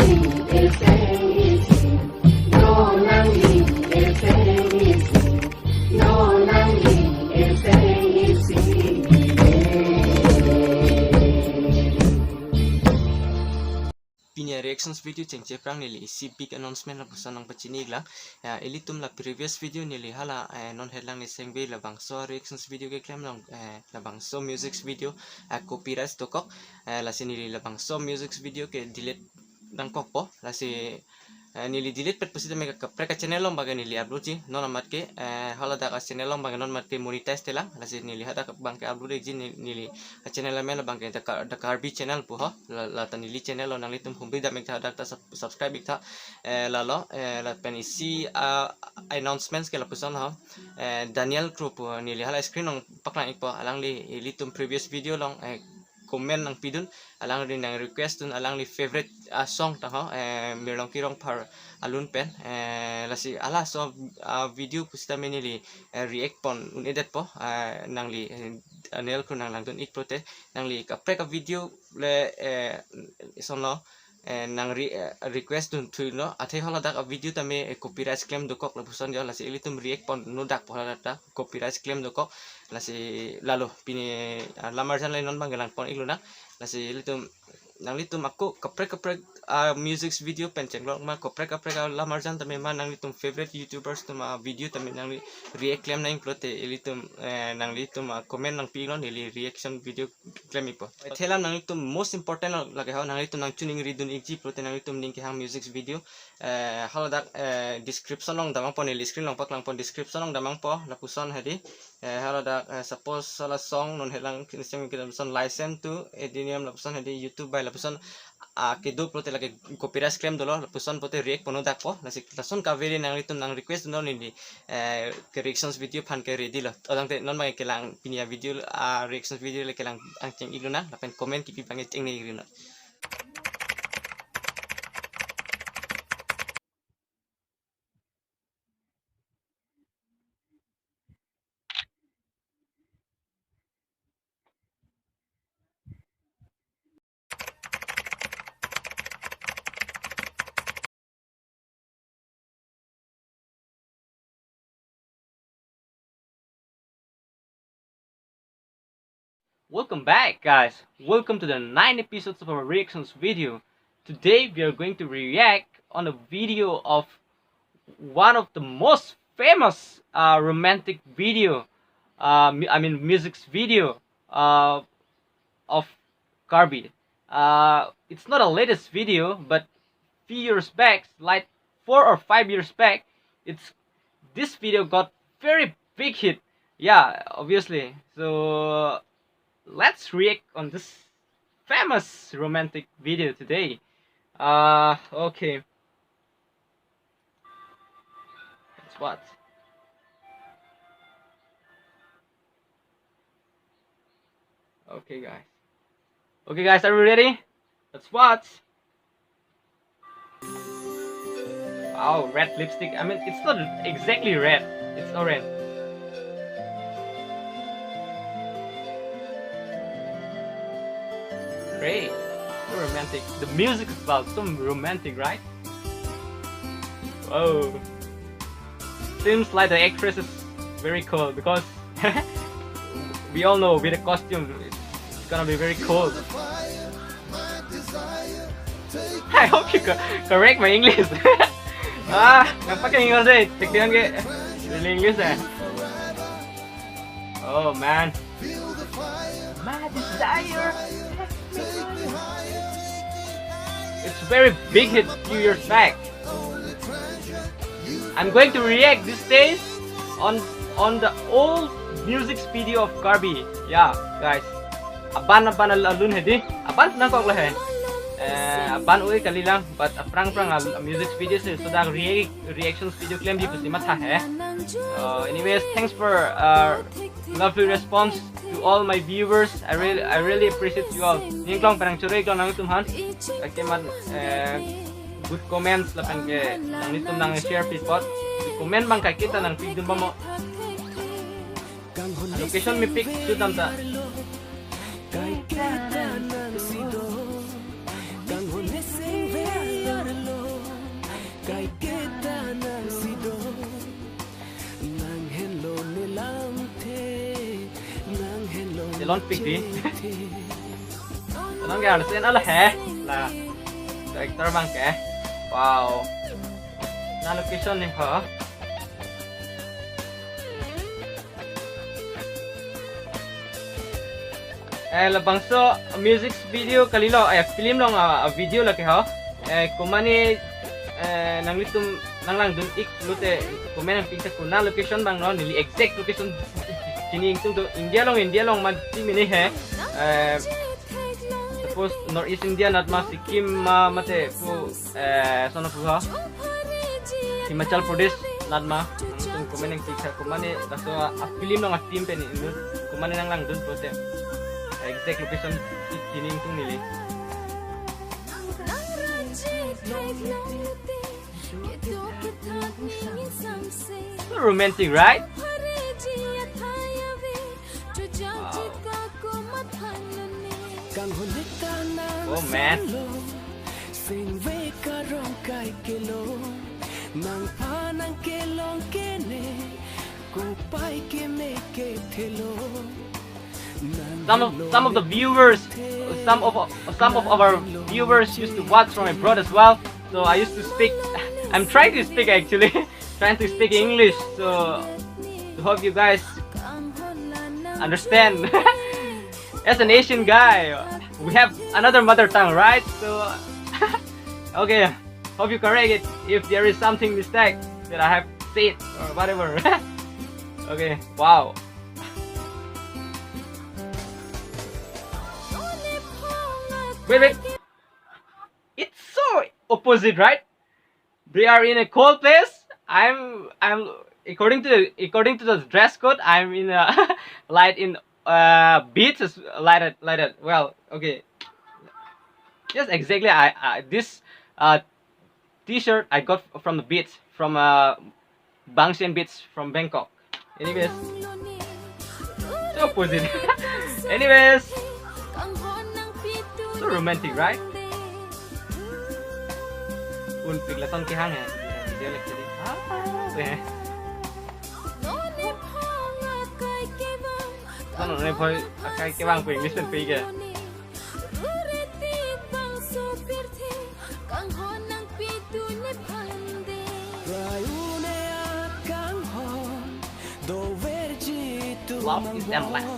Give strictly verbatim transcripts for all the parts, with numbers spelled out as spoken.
Pini a reactions video chengche aphrang neli isi big announcement lapuson nangpachini iklang. Ya, ilitum la previous video neli hala, eh, non headline ni sengbe labangso reactions video keklem along, eh, labangso music video, eh, copyright dokok, eh, lasi neli labangso music video ke delete nangkokpo, lasi, eh, neli delete pet pusitame kaprek a channel along abangke neli upload ji, non amat ke, eh, haladak a channel along abangke non amat ke monetize telang, lasi neli hadak abangke upload ji, neli, neli a channel amen abangke The Kar-, The Karbi Channel pu ho, la, lata neli channel lo, nanglitum humri dam iktha, hadak ta sub-, subscribe iktha, eh, lalo, eh, lapen isi, ah, announcements ke lapuson ho, eh, Daniel Kro pu neli hala screen along paklang ikpo, alangli ilitum previous video along, eh, comment nangpidun, alangli nang request dun, alangli favorite, ah, song ta ho, eh, Mirlongki Rongphar alun pen, eh, lasi halaso, ah, video pusitame neli, eh, react pon un-edetpo, ah, nangli, eh, Daniel Kro nang langdun ik pulote, nangli kaprek a video le, eh, sonlo, eh, nang re-, eh, request dun thuilo, athe haladak a video tame, eh, copyright claim dokok lapuson jo, lasi ilitum react pon nodakpo haladak ta copyright claim dokok, lasi lalo pini, ah, lamarjan le non abangke lang pon iklonang, lasi ilitum, nanglitum ako kaprek kaprek, ah, music video pen chenglok ma, kaprek kaprek, ah, lamarjan tame ma, nanglitum favorite YouTubers atum a video tame nangli react klem nang pulote ilitum, eh, nanglitum, ah, comment nangpi iklo, neli reaction video klem ikpo. Thelam nanglitum most important lo lake ho, nanglitum nang tuning ridun ikji pulote nanglitum ning kehang music video, eh, haladak, eh, description along damnangpo, neli screen along paklang pon, description along damnangpo, lapuson hedi, eh, haladak, eh, suppose hala song non helang kinisem kinisem lason license to advertisement lapuson hedi YouTube by lapuson, ah, kedo pulote lake copyright claim dolo, lapuson pulote react pon nodakpo, lasi lason kaveri nanglitum nang request dunlo neli, eh, ke reactions video aphan ke ready lo. Tangte non abangke kelang pini a video, ah, reactions video le kelang angcheng iklonang, lapen comment kipi abangke chengne iklonang. Welcome back, guys. Welcome to the nine episodes of our reactions video. Today we are going to react on a video of one of the most famous, uh, romantic video, uh, mu-, I mean, music video, uh, of Karbi. Uh, it's not a latest video, but few years back, like four or five years back, it's, this video got very big hit. Yeah, obviously. So let's react on this famous romantic video today. Uh, okay. Let's watch. Okay, guys. Okay, guys, are we ready? Let's watch. Wow, red lipstick. I mean, it's not exactly red. It's orange. Great. So romantic. The music is about so romantic, right? Whoa. Seems like the actress is very cold because we all know with the costume, it's gonna be very cold. I hope you co-, correct my English. Ah, nangpakai English deh, tiktian ke. Really English eh. Oh man. My desire. It's very big hit few years back. I'm going to react these days on, on the old music video of Karbi. Yeah, guys. Aban aban al-, alun hedi. Aban nangkok lah eh. Eh, aban oi kalilang, but aphrang aphrang al-, music video si sodak re-, reactions video klemji pusi matha eh. Uh, anyways, thanks for, uh, lovely response to all my viewers. I really, I really appreciate you all. Ningklong parang choro iklong nangtum han. Akeman, eh, good comments lapen ke nanglitum nang share pi apot. Comment abang kaiketa nangpidun bomnon. Location mepik sudam ta. Don't pick di. Nang ke understand ala he. La. Director abang ke. Wow. Na location ni ho. Eh, labangso music video kalilo, eh, film along a, a video lake ho. Eh, komane, eh, nanglitum nanglangdun-ik lote comment nangpi tha, kona location abang no, neli exact location chini ingtung do, India along, India along mati mene he. Eh, suppose North East India natma Sikkim ma mate pu, eh, sono pu ho. Himachal Pradesh natma, nangtum comment nangpi tha, komane laso a film along a team pen inut, komane nanglangdun pulote exact location chini ingtung neli. So romantic, right? Wow. Oh, man. Singve karong kai kelong, nangphan nangkelong kene, kopai keme kethelo. Some of, some of the viewers, some of, some of our viewers used to watch from abroad as well. So I used to speak, I'm trying to speak actually, trying to speak English. So I hope you guys understand. As an Asian guy, we have another mother tongue, right? So, okay, hope you correct it if there is something mistake that I have said or whatever. Okay, wow. Wait, wait. It's so opposite, right? They are in a cold place. I'm, I'm, according to the, according to the dress code, I'm in a light in, uh, beach, as light at, light at, well, okay. Yes, exactly. I, I this, uh, t-shirt I got from the beach, from, uh, Bang Sien Beach from Bangkok. Anyways, so opposite. Anyways, so romantic, right? Unpik laton kehang he. Video lek jadi. Ah, deh. Lason ne phoi akai kevang pu English pen pi ke. Love is endless.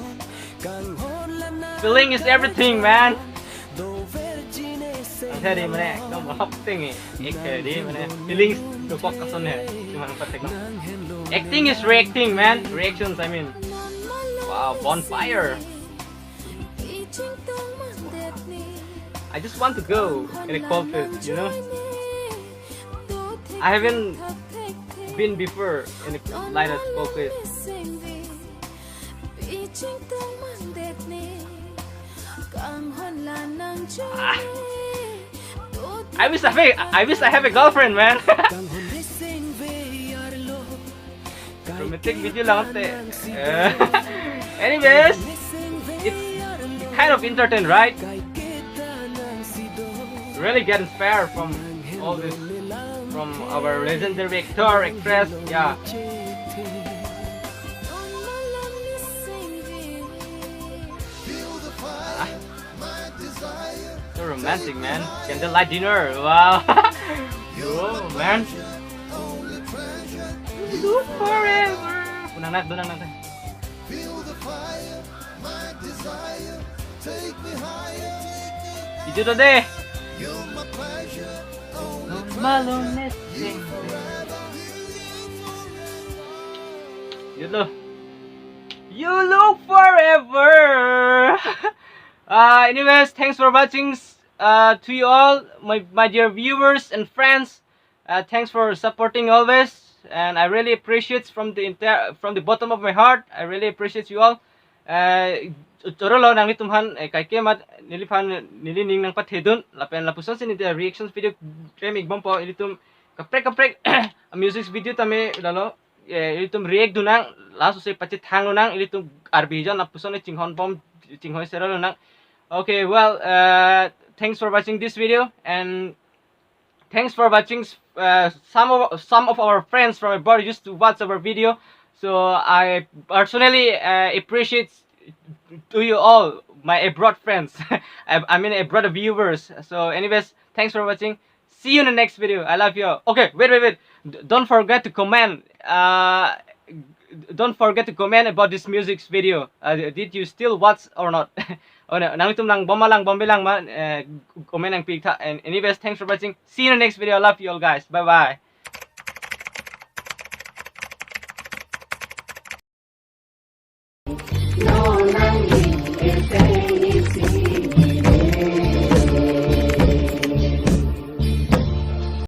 Feeling is everything, man. Ang thari mane, ekdom hapting eh. Ek thari mane, feelings dokok kason he. Cuma patek. Acting is reacting, man. Reactions, I mean. Wow, bonfire. I just want to go in a cold place, you know? I haven't been before in a light as cold place. Ah. I wish I have a, I wish I have a girlfriend, man. Romantic video lang te. Eh. Anyways, it's kind of entertain, right? Really get inspired from all this, from our legendary actor, actress, yeah. Ah. So romantic, man. Candlelight dinner. Wow. Oh, man. Look forever. Kunang nak, dunang nak. Ijut deh. Malone sing. Ijut lo. You look forever. Uh, anyways, thanks for watching, uh, to you all, my, my dear viewers and friends. Uh, thanks for supporting always, and I really appreciate from the entire, from the bottom of my heart. I really appreciate you all. Uh, choro lo nanglitum aphan, eh, kaike mat neliphan neli ning nangpathedun lapen lapuson si neli reactions video klem-ik bompo, ilitum kaprek kaprek music video tame lalo, eh, ilitum react dunnang, laso si pachethang lonang, ilitum Karbi jon lapuson chinghon bom, chinghoi sero lonang. Okay, well, uh, thanks for watching this video, and thanks for watching. Uh, some of, some of our friends from abroad used to watch our video, so I personally, uh, appreciate To you all, my abroad friends. I, I mean abroad viewers. So anyways, thanks for watching. See you in the next video. I love you all. Okay, wait, wait, wait. D- don't forget to comment. Uh, don't forget to comment about this music video. Uh, did you still watch or not? Oh, no, nangtum langbom ma langbombe lang ma, eh, comment nangpitha. And anyways, thanks for watching. See you in the next video. I love you all, guys. Bye bye.